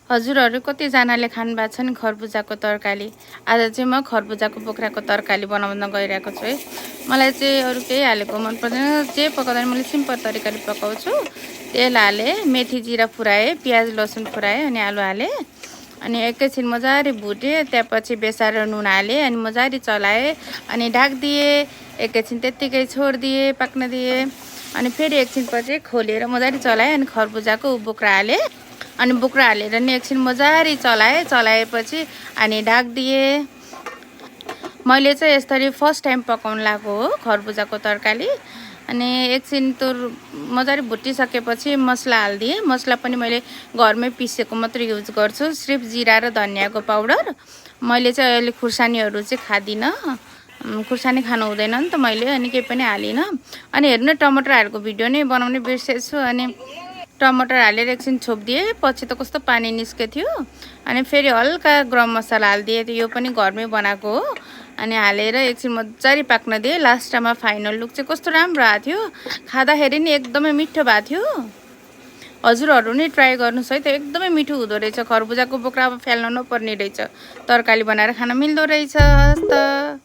हजुरहरू कतिजनाले खानु भएको छ नि खरबुजाको तरकारी। आज चाहिँ म खरबुजाको बोक्राको तरकारी बनाउन गइरहेको छु है। मलाई चाहिँ अरू केही हालेको मन पर्दैन, जे पकाउँदा मैले सिम्पल तरिकाले पकाउँछु। तेल हालेँ, मेथी जिरा फुराएँ, प्याज लसुन फुराएँ अनि आलु हालेँ अनि एकैछिन मजाले भुटेँ। त्यसपछि बेसार र नुन हालेँ अनि मजाले चलाएँ अनि ढाकिदिएँ। एकैछिन त्यत्तिकै छोडिदिएँ, पाक्न दिएँ अनि फेरि एकछिनपछि खोलेर मजाले चलाएँ अनि खरबुजाको बोक्रा हालेँ अनि बोक्रा हालेर नि एकछिन मजाले चलाएपछि अनि ढाकिदिएँ। मैले चाहिँ यसरी फर्स्ट टाइम पकाउन लागेको हो खरबुजाको तरकारी। अनि एकछिन मजाले भुटिसकेपछि मसला हालिदिएँ। मसला पनि मैले घरमै पिसेको मात्रै युज गर्छु, सिर्फ जिरा र धनियाको पाउडर। मैले चाहिँ अहिले खुर्सानीहरू चाहिँ खादिनँ, खुर्सानी खानु हुँदैन नि त मैले, अनि केही पनि हालिनँ। अनि हेर्नु न टमाटर हालेको भिडियो नै बनाउने बिर्सेछु। अनि टमाटर हालेर एकछिन छोपिदिएँ, पछि त कस्तो पानी निस्केको थियो। अनि फेरि हल्का गरम मसला हालिदिएँ, यो पनि घरमै बनाएको हो। अनि हालेर एकछिन मजाले पाक्न दिएँ। लास्टमा फाइनल लुक चाहिँ कस्तो राम्रो आएको थियो, खाँदाखेरि नि एकदमै मिठो भएको थियो। हजुरहरू नै ट्राई गर्नुहोस् है त, एकदमै मिठो हुँदो रहेछ। खरबुजाको बोक्रा अब फ्याल्न नपर्ने रहेछ, तरकारी बनाएर खान मिल्दो रहेछ त।